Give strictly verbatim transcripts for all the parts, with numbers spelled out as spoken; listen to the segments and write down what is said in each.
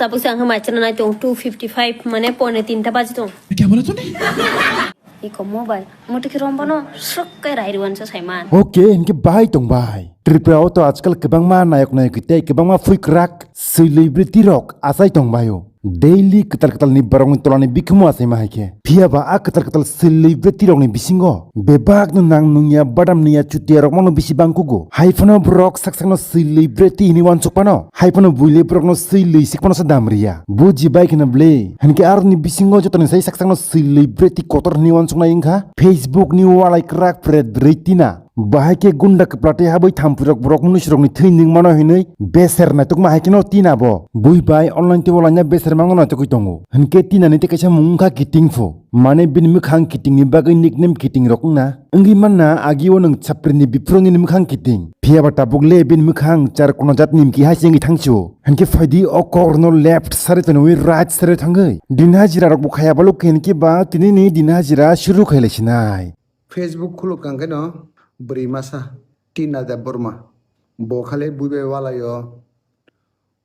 Tabuk se ang maichana nai tong two fifty five mane pone tinta baji tong. Kya bola tune? Iko mobile. Mutu ki rombono srok kai rai ruan sa saiman. Okay, hinkhe bahai tong bai. Tripura o to ajkal kwbangma nayok nayok tei kwbangma phui kwrak swi lwi bwrwi tirok achai tong bai o. Daily kwtal kwtal ni borok ni tola ni bikhumu achai ma hai khe. Phiya ba a kwtal kwtal swi lwi bwrwi tirok ni bisingo bebak no nang nungya badam nungya chutia rok mano bisi bang kugo. Hai phano borok sak sak no swi lwi bwrwi ti hini wansuk phano. Hai phano buile borok no swi lwi sik phano sa dam riya. Buji bai kheno ble. Hinkhe aroni bisingo jotoni sai sak sak no swi lwi bwrwi ti kotor hini wansuk nai wngkha. Facebook ni walai kwrak pret bwrwi tina. Bahai khe gunda kwpla tei habwi thampui rok borok mwnwi srokni thwi nwng mano hinwi beser naitukma hai kheno tina bo. Bui bai online tei walai na beser mangno naitugwi tongo. Hinkhe tina ni tei kaisa mung wngkha kiting pho. Mane bini mwkhang kiting ni bagwi nickname kiting rok wngna. Wngwi manna agi o nwng chapri ni biphuru ni mwkhang kiting. Phiya ba tabuk le bini mwkhang char kono jat nimki hai se wngwi thangsu. Hinkhe phaidi o kok rwno left side tonwi right side thangwi. Din hajira rok bo khaya baluk khe hinkhe ba tini ni din hajira shuru khai lai sinai. Facebook khuluk kang khe no bwrwi masa Tina Debbarma. Bo khale bui bai walai o.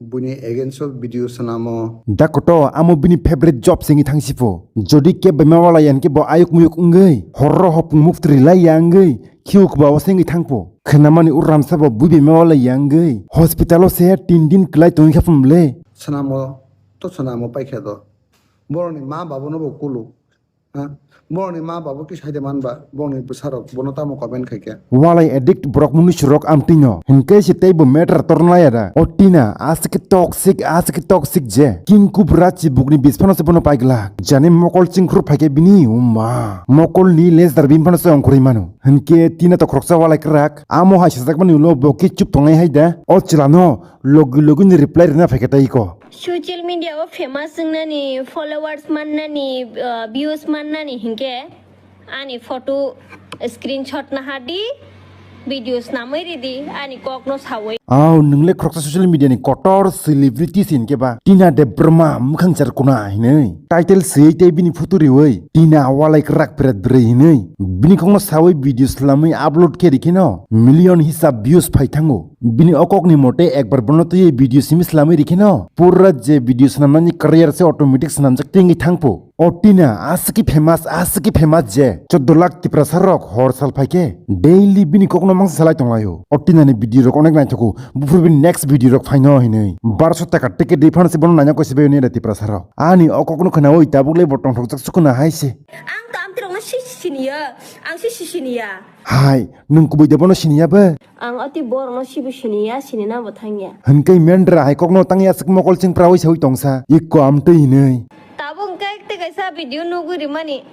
Buini against o video swnamo. Da koto, amo bini favorite job se wngwi thangsi pho. Jodi keb bai ma walai ya hinkhe bo ayuk muyuk wngwi, horro hopung muktri lai ya wngwi, khiuk ba o se wngwi thang pho. Khwnamani ur ramsa bo bui bai ma walai ya wngwi, hospital o se tin din kwlai tongwi kha phum le. Swnamo, to swnamo paikha do. Borokni ma babono bo kulu. Ha? Borokni ma babo ki saide man ba, borokni bwsarok bono tamo comment khai khe. Walai addict borok mwnwi surok amtwino. Hinkhe se teibo matter torna ya da. O Tina, aswk khe toxic, aswk khe toxic je. King Kubra chibukni bisphano se bono paigla. Jani mokol chingkhur phaikhe bini, umma. Mokolni lesdar bini phano se ongkhorwi mano. Hinkhe Tina to khoroksa walai kwrak. Amo hai sajakmani ulo bo kichup tongnai hai da. O chwlano logi logi ni reply rwna phaikhe tei ko. Social media o famous wngnani, followers mannani, uh, views mannani hinkhe ani photo screenshot nahardi, video snamwi ridi, ani kokno sawi. Aw, nwng le khoroksa social media ni kotor celebrity se hinkhe ba. Tina Debbarma mwkhang cherkuna hinwi. Title swiwi tei bini photo riwi. Tina walai kwrak pret bwrwi hinwi. Bini kokno sawi video slamwi upload khe rikheno million hisab views phai thango. Bini o kokni mote ekbar bono twiwi video simi slamwi rikheno pura je video swnamnani career se automatic swnamjak tei wngwi thangpho. O Tina aswk khe famous, aswk khe famous je choddo lakh Tiprasa rok hor sal phaikhe daily bini kokno mangsa salai tonglaio. O Tina ni video rok onek naithogo, buphuru bini next video rok phaino hinwi barso taka ticket refund se bono naina koisebai oni da Tiprasa rok. Ani o kokno khwnawi tabuk le bo tongthokjak sukuna hai se. Ang to amtirokno si si siniya, ang si si siniya. Hai, nwng kubui de bono siniya ba? Ang ati borokno sibo siniya, sinina bo thangya. Hinkhe mendra hai kokno tangya aswk mokol ching prawi sawi tongsa, ikko amtwi hinwi. Tabuk hwnkhe tei kaisa video nugwi rimani.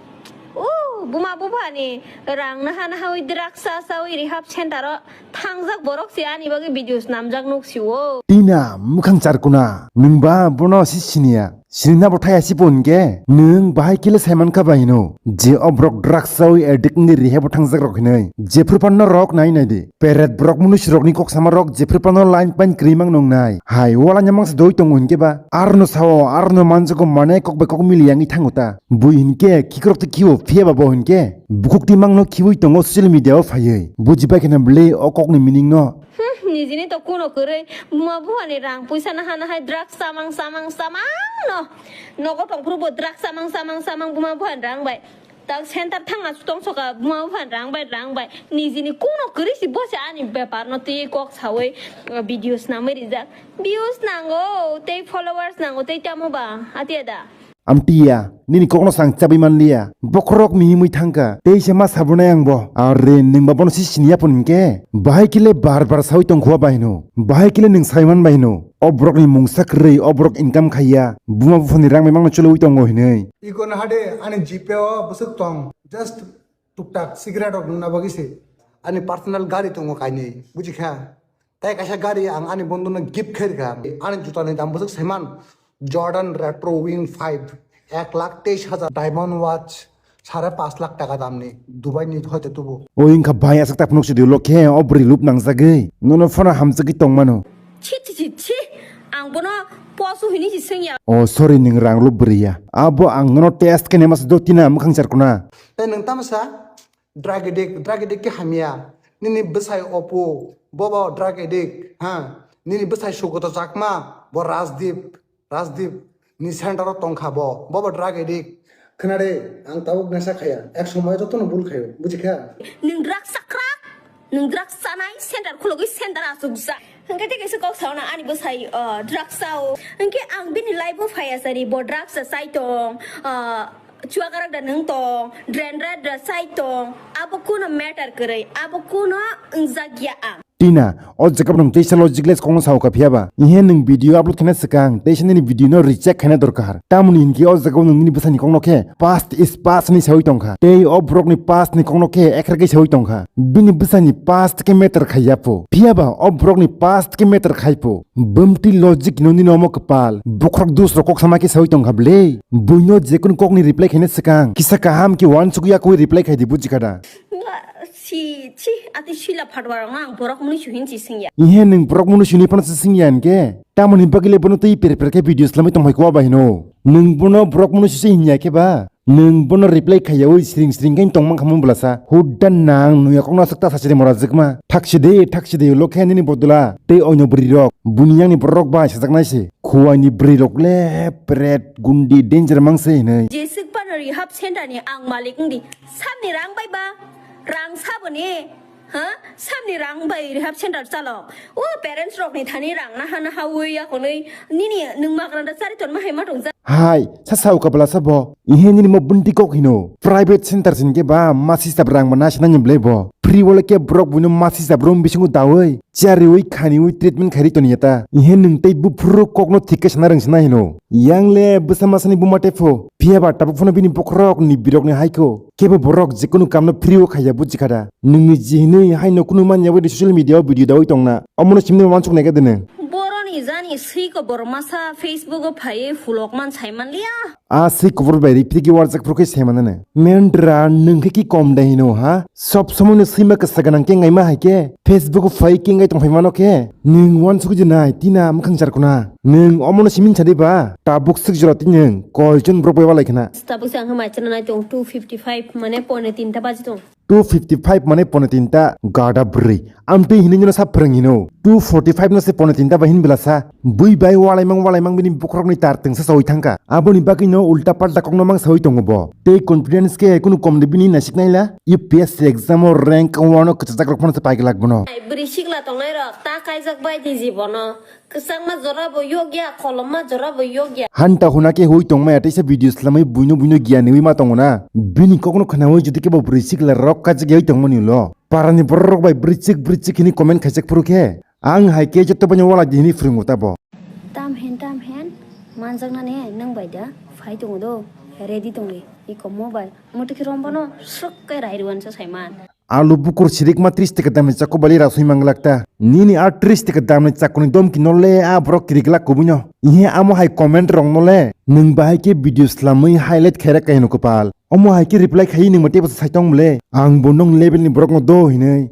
O, buma buphani rang naha nahawi drugs chawi rehab center o thangjak borok se ani bagwi video snamjak nuk si o. Tina, mwkhang charkuna, nwng ba bono si siniya. Sinina bo thaya si pon khe, nwng bahai khe le saiman kha bai hino. Je o borok drugs chawi addict wngwi rehab o thangjak rok hinwi. Jephru phano rok nai nai di. Peret borok mwnwi surokni kok sama rok jephru phano line pain kwrwi mang nung nai. Hai, wala nyamang se doi tongo hinkhe ba. Arno sao, arno manjago mane kok bai kok mili yangwi thango ta. Bui hinkhe khikrok tei khiwo phiya ba bo hinkhe. Bukhuk twi mangno khiwi tongo social media o phaiwi. Buji bai kheno bwlwi o kokni meaning no. Hmm, nijini to kuno kwrwi. Buma buphani rang puisa naha nahai drugs samang samang samang no. Nogo tongphuru bo drugs samang samang samang buma buphani rang bai. Tak center thangna su tongsoka buma buphani rang bai rang bai. Nijini kuno kwrwi si bo se ani bepar no twi kok sawi, uh, video snamwi rijak. Views nango, tei followers nango, tei tamo ba, atiya da. Amtiya, nini kokno sang chabwi manliya. Bokhorok mihimwi thangkha. Teisa ma sabunai ang bo. Are, nwng ba bono si siniya phone hinkhe? Bahai kile bar bar sawi tongkhua bai hino. Bahai kile nwng saiman bai hino. O borokni mungsa kwrwi, o borok income khaiya. Buma buphani rang bai mangno cholowi tongo hinwi. Iko no hade ani G P O bwswk tong. Just tuktak cigarette rok nungna bagwi se. Ani personal gari tongo kainwi. Bujikha? Tei kaisa gari ang ani bondhono gift khairikha. Ani jutani dam bwswk saiman Jordan Retro Wing five, ek lakh teis hajar, diamond watch, sare panch lakh taka damni, Dubai ni hoite tubu. O wngkha bai aswk ta phunuk studio lo khe o bwrwi lup nangjagwi. Nono phano hamjagwi tongmano. Chi, chi, chi, chi. Ang bono posu hini si swngya. Oh, sorry, nwng rang lup bwrwi ya. Abo ang nono test khe nema se do tina mwkhang charkuna. Tei nwng tamsa? Drug addict, drug addict khe hamya. Nini bwsai Oppo, bobo drug addict, ha? Nini bwsai Sugoto Chakma, bo Rajdeep. Rajdeep ni center o tongkha bo, bo bo drug addict. Khna de, ang tabuk nesa khaya, ek somoy jotono bul khayo, buji kha? Nwng drug sakrak, nwng drug sanai center khulogwi center asuksa. Hwnkhe tei kaisa kok sauna ani bwsai, uh, drug sao. Hwnkhe ang bini life o phaya sari bo drug sa sai tong, uh, chuakarak da nwng tong, dendra da sai tong, abo kuno matter kwrwi, abo kuno wngjak ya ang. Tina, o jaga bo nwng teisa logic less kokno sao kha phiya ba? Ihe nwng video upload khaina swkang, teisa nini video no recheck khaina dorkar. Tamoni hinkhe o jaga bo nwng nini bwsani kokno khe past is past hinwi sawi tongkha. Tei o borokni past ni kokno khe ekra khe sawi tongkha. Bini bwsani past khe matter khaiya pho. Phiya ba o borokni past khe matter khai pho. Bumti logic no nini omo kwpal. Bokhorok dus rok kok sama khe sawi tongkha ble. Buino jekunu kokni reply khaina swkang kisa kaham khe uansukya khe reply khaidi, buji kha da? Nga, si, si, ati sila phatwa rok ang borok munu suhin si singya. Ihe nwng borok munu suni phano si singya hinkhe? Tamoni bagwi le bono twi per per khe video swlamwi tongphai kwa bai hino. Nwng bono borok munu si hinya khe ba? Nwng bono reply khaiyawi sring sring khe tongmang khamung bwlasa. Hudda nang nuya kokno aswk ta sachiri mora jwkma. Thaksi de, thaksi de ulo khe nini bodula. Tei oino bwrwi rok. Buni yangni borok bai sajaknai se. Khuaini bwrwi rok le pret gundi danger mang se hinwi. Jeswk phano rehab center ni ang malik wngdi. Samni rang bai ba? Rang saboni? Ha? Samni rang bai rehab center chalok. O parents rok ni thani rang naha naha wi yakonwi nini nwng magranda chari ton ma hai ma tongja. Hai, sa sao kabla sa bo. Ihe nini mo bunti kok hino. Private center sin ke ba masi sab rang ba nasi nang ble bo. Free wala ke borok buino masi sab room bisingo dawi. Chari wi khani wi treatment khairi toni yata. Ihe nwng tei buphuru kokno thik khe sana rang sana hino. Yang le bwsa masani buma tepho. Phiya ba tabuk phano bini bokhorok ni birok ni hai kho. Kebo borok jekunu kamno free o khaiya buji kha da. Nwngni jihinwi haino kunu manya bai social media o video dawi tongna. Omono simni wansuk nai khe de nwng. Boroni jani swi ko borok masa Facebook o phaiwi fulok man sai man liya. A swi kubur bai ri phirki warjak phuru khe sai man ne. Mendra nwng khe ki kom da hino ha? Sob somoi no swima kwsa gwnang khe ngaima hai khe Facebook o phai khe ngai tong phai mano khe. Nwng wansuk je nai tina mwkhang jar kuna. Nwng omono simin sadi ba. Tabuk sik jora ti nwng koi chun borok bai walai khna. Tabuk se ang hamai chana nai tong two fifty five mane pone tinta baji tong. Two fifty five mane pone tinta gada bwrwi. Amtwi hinwi no sa phrwng hino. Two forty five no se pone tinta ba hin bela sa. Bui bai walai mang walai mang bini bokhorok ni tar twngsa sawi thangka. Aboni bagwi no ulta palta kokno mang sawi tongo bo. Tei confidence khe kunu kom de bini nasik naila. U P S C exam o rank one o kwchajak rok phano se pai glak bono. Bwrwi sikla tongnai rok ta kaijak bai di jibono. Kwchangma jora bo yokya, kolomma jora bo yokya. Hanta huna khe hui tongmaya teisa video swlamwi buino buino giyan wi ma tongo na. Bini kokno khnawi jodi khe bo bwrwi sikla rok kajak yai tongmani ulo. Parani borok rok bai bwrwi chik bwrwi chik hini comment khaijak phuru khe. Ang hai khe joto bani wala di hini phwrwngo tabo. Tam hen tam hen manjaknani nwng bai da phai tongo do. Ready tongdi iko mobile. Mutu khe rombono swk khe rai rwansa saiman. Alu bukur sirikma tris taka damni chakko bali rasui manglak ta. Nini a tris taka damni chakkoni domki no le a borok kiriglak kubui no. Ihe amo hai comment rok no le. Nwng bahai khe video swlamwi highlight khaira kaino kwpal. Omo hai khe reply khai nwng mate bwsa sai tong mle. Ang bo nong level ni borok no do hinwi.